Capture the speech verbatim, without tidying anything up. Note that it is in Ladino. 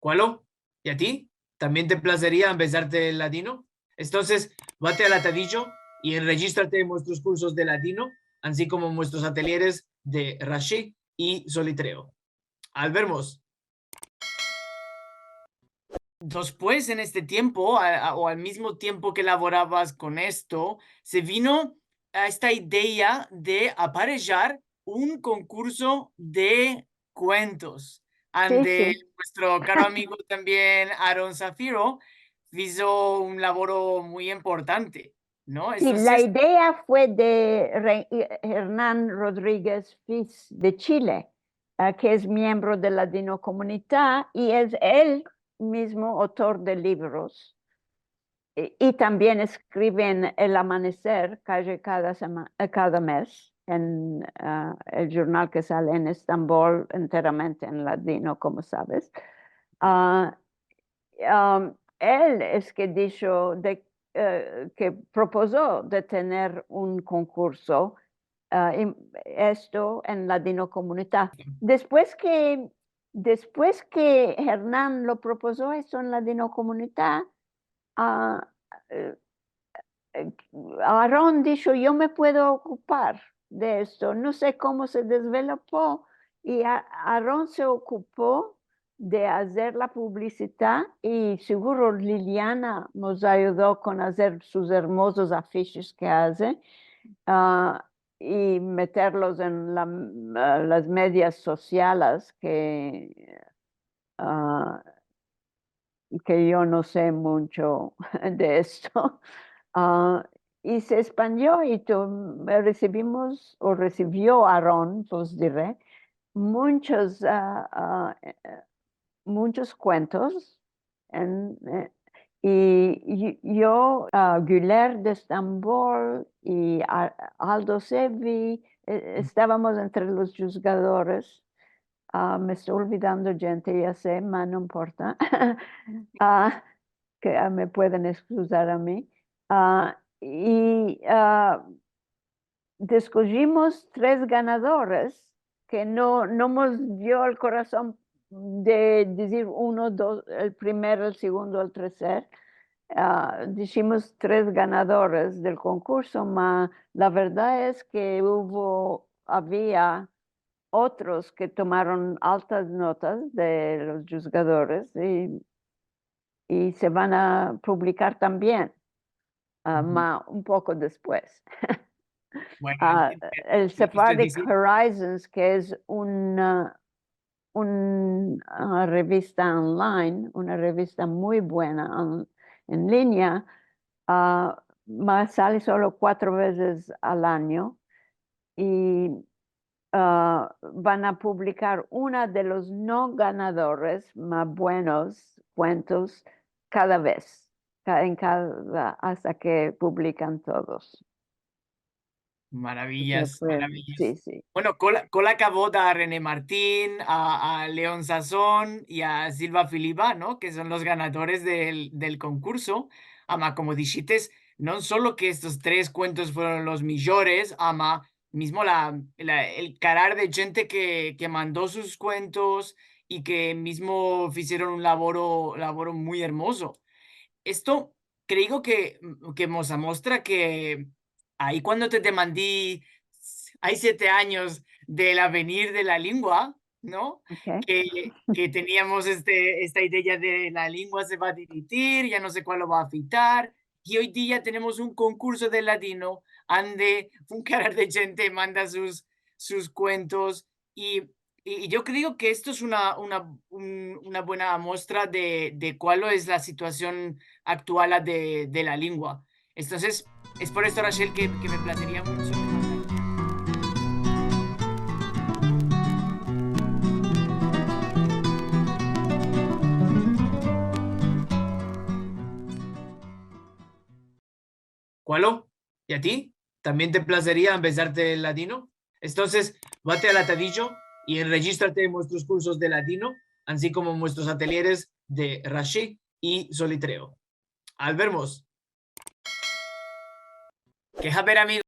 Kualo? I a ti? Tambien te plazeria ambezarte el ladino? Entonses, vate al atadijo i enrejistrate en muestros kursos de ladino, ansi komo en muestros atelieres de Rashi i Solitreo. Al vermos! Despues, en este tiempo, a, a, o al mizmo tiempo ke lavoravas kon esto, se vino a esta idea de aparejar un konkurso de kuentos, ande muestro karo amigo tambien, Aaron Safiro, fizo un lavoro muy importante, no? Si, la idea fue de Re-, Hernan Rodriguez Fis de Chile, ah, ke es miembro de Ladinokomunita i es el mizmo autor de livros. I, i tambien eskrive en El Amaneser, kaji kada sema-, eh, kada mez, en, ah, el jurnal ke sale en Estambol, enteramente en ladino, komo saves. Ah, am, el es ke disho de, eh, ke propozo de tener un konkurso, ah, i esto en Ladinokomunita. Despues ke, despues ke Hernan lo propozo esto en Ladinokomunita, ah, eh, eh, Aaron disho, "Yo me puedo okupar de esto." No se komo se desvelopo, i a-, Aaron se okupo de azer la publisidad, i seguro Liliana mos ayudo kon azer sus ermozos afishes ke aze, ah, i meterlos en la, ah, las medias sosiales ke, ah, ke yo no se muncho de esto. Ah, i se espandio i tu-, resivimos, o resivio Aaron, pues dire, munchos, ah, ah, eh, munchos kuentos, en, eh, i, i yo, ah, Güler de Estambol i A-, Aldo Sevi, eh, estavumus entre los juzgadores. Ah, me esto olvidando djente, ya se, ma no importa. Ah, ke, ah, me pueden eskuzar a mi. Ah, i, ah, eskojimos tres ganadores ke no, no mos dio el korason de dizir uno, dos, el primer, el segundo, el terser. Ah, dishimos tres ganadores del konkurso, ma la verdad es ke uvo, avia otros ke tomaron altas notas de los juzgadores i, i se van a publikar tambien, ah, ma un poko despues. Bueno, ah, el Sephardic Horizons, ke es una, una revista online, una revista muy buena en, en linea, ah, ma sale solo kuatro vezes al anyo, i, ah, van a publikar una de los no ganadores ma buenos kuentos kada vez, ka-, en kada, asta ke publikan todos. Maravillas, maravillas. Si, si. Bueno, kol, kol akavod a René Martin, a, a Leon Sasson i a Silva Filiba, no? Ke son los ganadores del, del konkurso. Ama, komo dishites, no solo ke estos tres kuentos fueron los mijores, ama, mizmo la, la, el karar de djente ke, ke mando sus kuentos i ke mizmo fizieron un lavoro, lavoro muy ermozo. Esto, kreo ke, ke mos amostra ke ai kuando te demandi, ai siete anyos del avenir de la lingua, no? Ke, ke teniamos este, esta idea de la lingua se va a diritir, ya no se kual lo va a afitar, i oy dia tenemos un konkurso de ladino ande un karar de djente manda sus, sus kuentos, i, i, i yo kreo ke esto es una, una, un, una buena amostra de, de kual es la situasion aktual de, de la lingua. Entonses, es por esto, Rachel, ke, ke me plazeria muncho. Kualo? I a ti? Tambien te plazeria ambezarte el ladino? Entonses, vate al atadijo i enrejistrate en muestros kursos de ladino, ansi komo en muestros atelieres de Rashi i Solitreo. Al vermos! Ke haber, amigos?